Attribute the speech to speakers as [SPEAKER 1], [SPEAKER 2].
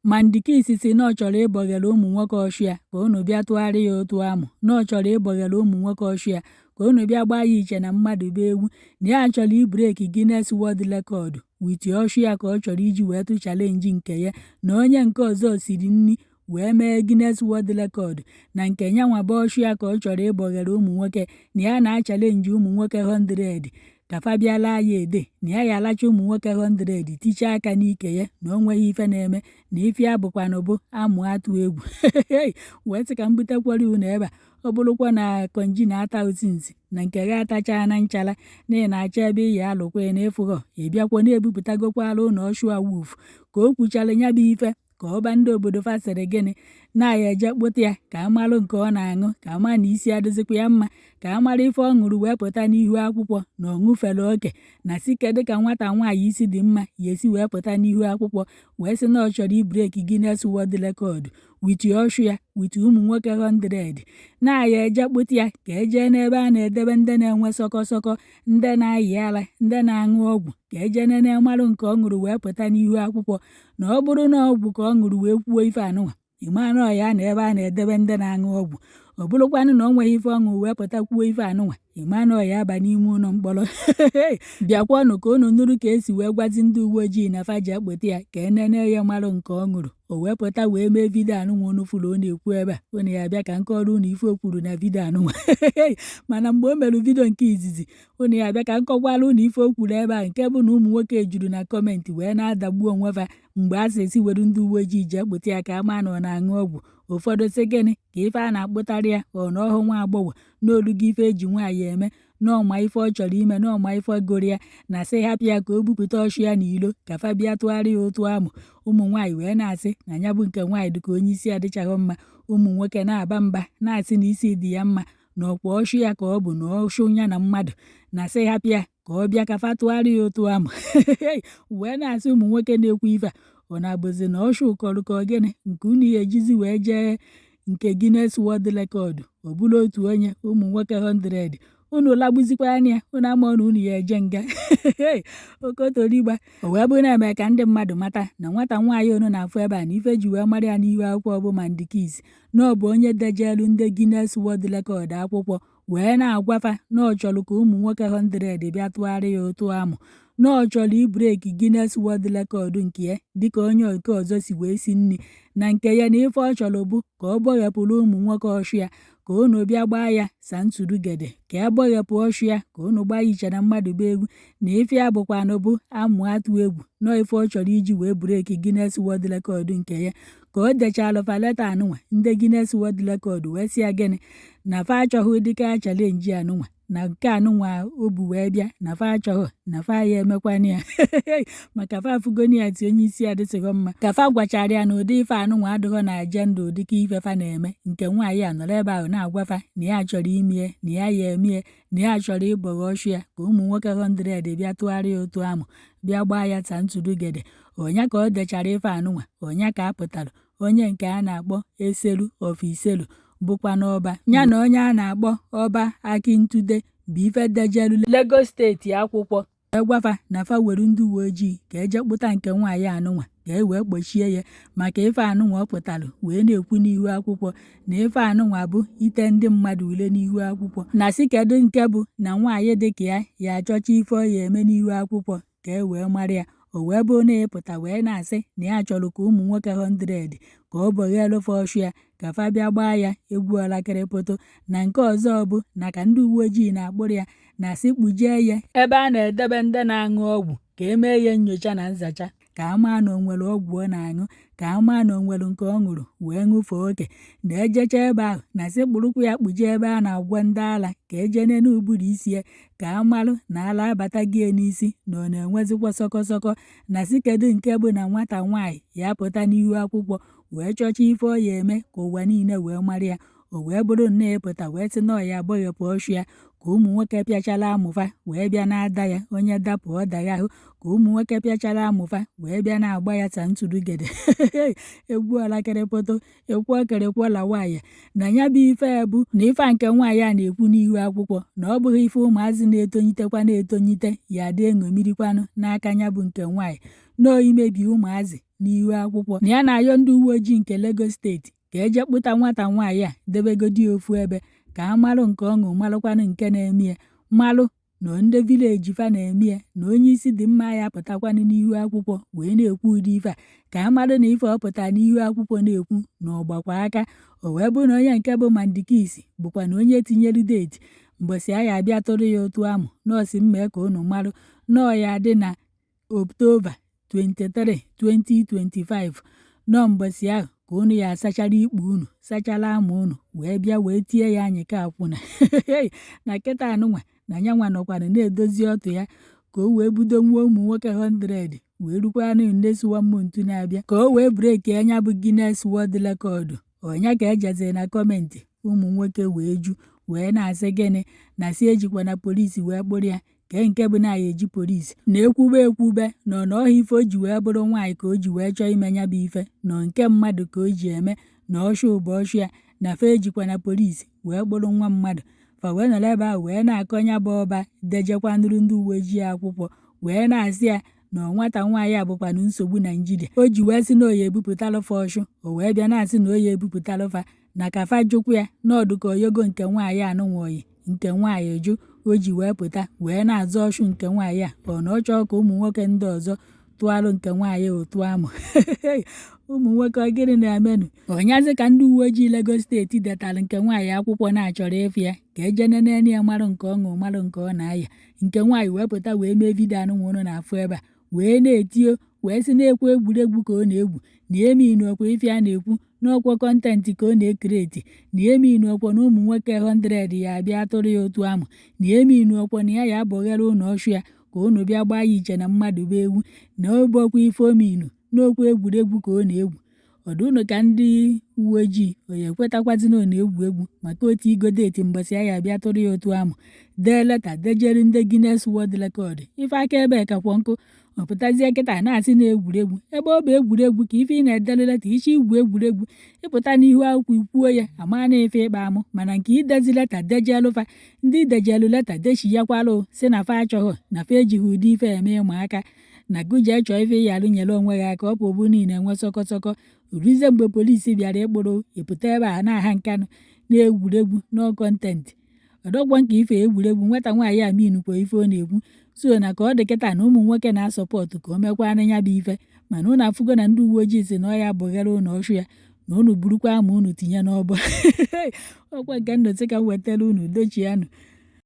[SPEAKER 1] Mandy Kiss sị na ọ chọrọ ịbọghere ụmụ nwoke ọshụ ya ka unu bịa tụgharị ya ụtụ amụ, na ọ chọrọ ịbọghere ụmụ nwoke ọshụ ya ka unu bịa gbaa ya iche na mmadụ bụ ewu, na ya chọrọ ibreak Guinness World Record with ọshụ ya ka ọ chọrọ iji wee tụ challenge nke ya na onye nke ọzọ siri nri wee mee Guinness World Record, na nke nyanwa bụ ọshụ ya ka ọ chọrọ ịbọghere ụmụ nwoke, na ya na-achallenge ụmụ nwoke 100 ka fa bịa laa ya ede, na ya ya alacha ụmụ nwoke 100 tichaa aka n'ike ya, na o nweghị ife na-eme, na ife ya bụkwanụ bụ amụ atụ egwu. Wee sị ka m butekwara unu ebe a. Ọ bụrụkwa na konji na-ata osinsi na nke gha atachaa na nchala na ị na-achọ ebe ị ya alụkwa na ịfụghọ, ị bịakwa na-ebupụtagokwala ụlọ ọshụ awuf ka o kwuchara ya bụ ife ka ọba ndị obodo fa sịrị gịnị na ya eje kpụta ya ka amalụ nke ọ na-aṅụ, ka ama na isi adịzikwa ya mma, ka amara ife ọ ṅụrụ wee pụta n'ihu akwụkwọ na ọ ṅụfere oke, na si kedu ka nwata nwaanyị isi dị mma ya esi wee pụta n'ihu akwụkwọ wee sị na ọ chọrọ ibreak Guinness World Record with ọshụ ya with ụmụ nwoke 100, na ya eje kpụta ya ka ejee n'ebe a na-edebe ndị na-enwe sọkọsọkọ, ndị na-ayị ara, ndị na-aṅụ ọgwụ, ka eje nene marụ nke ọ ṅụrụ wee pụta n'ihu akwụkwọ. Na ọ bụrụ na ọgwụ ka ọ ṅụrụ wee kwuo ife anụnwa, ịma na ọ ya na ebe a na-edebe ndị na-aṅụ ọgwụ. Ọ bụrụkwanụ na ọ nweghị ife ọ ṅụrụ wee pụta kwuo ife anụnwa, ịma na ọ ya aba n'ime ụlọ mkpọrọ. Bịakwanụ ka unu nụrụ ka esi wee gwazi ndị uwe ojii na fa ji akpụta ya ka enene ya marụ nke ọ ṅụrụ o wee pụta wee mee video anụnwa unu fụrụ ọ na-ekwu ebe a. Unu ya bịa ka m kọrọ unu ife o kwuru na video anụnwa. Mana mgbe o mere video nke izizi, unu ya bịa ka m kọkwara unu ife o kwuru ebe a, nke bụ na ụmụ nwoke juru na comment wee na-adagbu onwe fa mgbe a sị esi were ndị uwe ojii jee kpụta ya ka a maa na ọ na-aṅụ ọgwụ. Ụfọdụ sị gịnị ka ife a na-akpụtarị ya, ọ na ọhụ nwa agbọghọ n'olugo ife eji nwaanyị eme, na ọma ife ọ chọrọ ime, na ọma ife gụrụ ya, na sị hapụ ya ka o bupụta ọshụ ya n'ilo ka fa bịa tụgharị ya ụtụ amụ. Ụmụ nwaanyị wee na-asị na ya bụ nke nwaanyị dịka onye isi adịchaghị mma. Ụmụ nwoke na-aba mba na-asị na isi dị ya mma, na ọkwa ọshụ ya ka ọ bụ na ọshụ ya na mmadụ, na sị hapụ ya ka ọ bịa ka fa tụgharị ya ụtụ amụ. Wee na-asị ụmụ nwoke na-ekwu ife a, ọ na-abụzi na ọshụ kọrọ ka ọ gịnị nke unu ya ejizi wee jee nke Guinness World Record, ọ bụrụ otu onye ụmụ nwoke 100 unu lagbuzikwa anya unu ama na unu ya eje nga okotorigba. O wee bụrụ na-eme ka ndị mmadụ mata na nwata nwaanyị unu na-afụ ebe a na ife ji wee mara ya n'ihu akwụkwọ bụ Mandy Kiss, na ọ bụ onye dejelu ndị Guinness World Record akwụkwọ wee na-agwafa na ọ chọrọ ka ụmụ nwoke 100 bịa tụgharị ya ụtụ amụ, na ọ chọrọ ibreak Guinness World Record nke ya dịka onye nke ọzọ si wee si nri na nke ya, na ife ọ chọrọ bụ ka ọ bọghepụrụ ụmụ nwoke ọshụ ya ka unu bịa gbaa ya santurugede, ka ya bọghepụ ọshụ ya ka unu gbaa ya iche na mmadụ bụ egwu, na ife ya bụkwanụ bụ amụ atụ egwu, nọọ ife ọ chọrọ iji wee break Guinness World Record nke ya. Ka o dechalụ fa letter anụnwa, ndị Guinness World Record wee sị ya gịnị na fa achọghị dịka challenge anụnwa, na nke anụnwa o bu wee bịa, na fa achọghị, na fa ya emekwana ya maka fa afụgoni ya ti onye isi adịsịghị mma. Ka fa gwachara ya na ụdị ife anụnwa adịghọ na agenda ụdịka ife fa na-eme, nke nwaanyị a nọrọ ebe ahụ na-agwa fa na ya chọrọ imie, na ya ya emie, na ya chọrọ ịbọghọ ọshụ ya ka ụmụ nwoke 100 bịa tụgharị ya ụtụ amụ, bịa gbaa ya santụrụgede. Ọnya ka o dechara ife anụnwa, ọnya ka a pụtara onye nke a na-akpọ Eselu of Iselu bụkwa n'ọba ya na onye a na-akpọ Ọba Akintunde bụ ife dejelu Lagos steeti akwụkwọ wee gwafa na fa were ndị uwe ojii ka eje kpụta nke nwaanyị anụnwa ka e wee kpochie ya maka ife anụnwa ọ pụtara wee na-ekwu n'ihu akwụkwọ, na ife anụnwa bụ ite ndị mmadụ ule n'ihu akwụkwọ, na sị kedu nke bụ na nwaanyị dịka ya ya achọcha ife ọ ya eme n'ihu akwụkwọ ka e wee mara ya. O wee bụrụ na ịpụta wee na-asị na ya chọrọ ka ụmụ nwoke 100 ka ọ bọgheelu fa ọshụ ya ka fa bịa gbaa ya egwu ọlakịrịpụtụ, na nke ọzọ bụ na ka ndị uwe ojii na-akpụrụ ya na sị kpujie ya ebe a na-edebe ndị na-aṅụ ọgwụ ka e mee ya nyocha na nzacha, ka a maa na o nwere ọgwụ ọ na-aṅụ, ka a maa na o nwere nke ọ ṅụrụ wee ṅụfee oke, na ejecha ebe ahụ na sị kpụrụkwa ya kpuje ebe a na-agwọ ndị ala ka eje nene ụbụrụ isi ya ka a malụ na ala abata gị n'isi, na ọ na-enwezikwa sọkọsọkọ, na sị kedu nke bụ na nwata nwaanyị ya pụta n'ihu akwụkwọ wee chọcha ife ọ ya eme ka ụwa niile wee mara ya. O wee bụrụ na ịpụta wee sị na ọ ya agbọghepụ ọshụ ya Ka ụmụ nwoke pịachara amụfa wee bịa na-ada ya, onye dapụ ọ daghahụ. Ka ụmụ nwoke pịachara amụfa wee bịa na-agba ya santụrụgede egwu ọlakịrịpụtụ ịkwọ kịrịkwọla waya na ya bụ ife bụ na ife a nke nwaanyị a na-ekwu n'ihu akwụkwọ na ọ bụghị ife ụmụazị na-etonitekwa na-etonite ya adị eṅomirikwanụ n'aka ya bụ nke nwaanyị nọọ imebi ụmụazị n'ihu akwụkwọ. Na ya na-ayọ ndị uwe ojii nke Lagos Steeti ka eje kpụta nwata nwaanyị a, debegodi ya ofu ebe ka a malụ nke ọṅụ, malụkwanụ nke na-eme ya, malụ na ndị village fa na-eme ya, na onye isi dị mma ya apụtakwanụ n'ihu akwụkwọ wee na-ekwu ụdị ife a, ka a malụ na ife ọ pụtara n'ihu akwụkwọ na-ekwu na ọ gbakwa aka. O wee bụ na onye nke bụ Mandikis bụkwa na onye tinyere date mbọsị a ya abịa tụrụ ya ụtụ amụ nọọsụ mmee ka unu marụ nọọ ya dị na October 23, 2025, nọ mbọsị ahụ ka unu ya asachara ikpu unu, sachara ama unu, wee bịa wee tie ya anyị ka akwụna na kịta anụnwa na nyanwa nọkwanụ na-edozi ọtụ ya ka o wee budo nwa ụmụ nwoke 100 wee rukwanụ next one month na-abịa ka o wee break anya bụ Guinness World Record. Ọnya ka ejeziri na comment, ụmụ nwoke wee ju wee na-asị gịnị na si ejikwa na polisi wee kpụrụ ya kee nke bụ na ya eji polisi na-ekwube ekwube na ọ nọghị ife o ji wee bụrụ nwaanyị ka o ji wee chọọ ime ya bụ ife na nke mmadụ ka o ji eme na ọshụ bụ ọshụ ya na fa ejikwa na polisi wee kpụrụ nwa mmadụ. Fa wee nọrọ ebe ahụ wee na-akọ ya bụ ọba dejekwanụrụ ndị uwe ojii akwụkwọ wee na-asị ya na nwata nwaanyị a bụkwanụ nsogbu Naijiria o ji wee sị na oya ebupụtalụ fa ọshụ. O wee bịa na-asị na oya ebupụtalụ fa na ka fa jụkwa ya n'ọdụ ka oyogo nke nwaanyị anụnwa oyi nke nwaanyị jụ o ji wee pụta wee na-azọ ọshụ nke nwaanyị a. Ọ na ọ chọọ ka ụmụ nwoke ndị ọzọ tụalụ nke nwaanyị ụtụ amụ. Ụmụ nwoke, ọ gịnị na-emenụ? Ọnyazi ka ndị uwe ojii Lagos Steeti detara nke nwaanyị akwụkwọ na-achọrọ ịfụ ya ka eje nenene ya, marụ nke ọṅụ, marụ nke ọ na-aya. Nke nwaanyị wee pụta wee mee video anụnwa ụnụ na-afụ ebe a wee na-etio wee sị na-ekwu egwuregwu ka ọ na-egwu, na eminu ọkwa ife a na-ekwu n'ọkwọ content ka ọ na-ecreate, na eminu ọkwọ na ụmụ nwoke 100 ya abịa tụrụ ya ụtụ amụ, na eminu ọkwọ na ya ya abọghere ụnụ ọshụ ya ka ụnụ bịa gbaa ya iche na mmadụ bụ ewu, na ọbọkwa ife ominu n'okwu egwuregwu ka ọ na-egwu. Ọdụ ụnụ ka ndị uwe ojii onye ekwetakwazi na ọ na-egwu egwu maka otu igo date mbọsị ya abịa tụrụ ya ụtụ amụ, dee letter dejere ndị Guinness World Record. Ife aka ebe kakwa nkụ ọ pụtazie kịta na-asị na egwuregwu ebe ọ bụ egwuregwu ka ife ị na-edelu letter iche igwu egwuregwu ịpụta n'ihu akwụkwọ ikwuo ya ama na ife ịkpa amụ. Mana nke idezi letter dejelụfa ndị idejelu letter dechiyakwalụ si na fa achọghọ na fa ejighị ụdị ife eme ịma aka na gụjee chọọ ife ya alụ nyere onwe gị aka. Ọ bụ bụ niile enwe sọkọsọkọ ruzie mgbe polisi bịara ịkpụrụ ịpụta ebe a na-aha nkanụ na-egwuregwu no content ọdọgwọ nke ife egwuregwu. Nwata nwaanyị a minukwa ife ọ na-ekwu so na ka ọ dị kịta na ụmụ nwoke na-asupport ka o mekwanụ ya bụ ife. Mana unu afụgo na ndị uwe ojii si na ọ ya bụghere ụnụ ọchụ ya na unu burukwa ama unu tinye n'ọbọ ọkwa nke nnọtị ka m wetara unu dochianụ.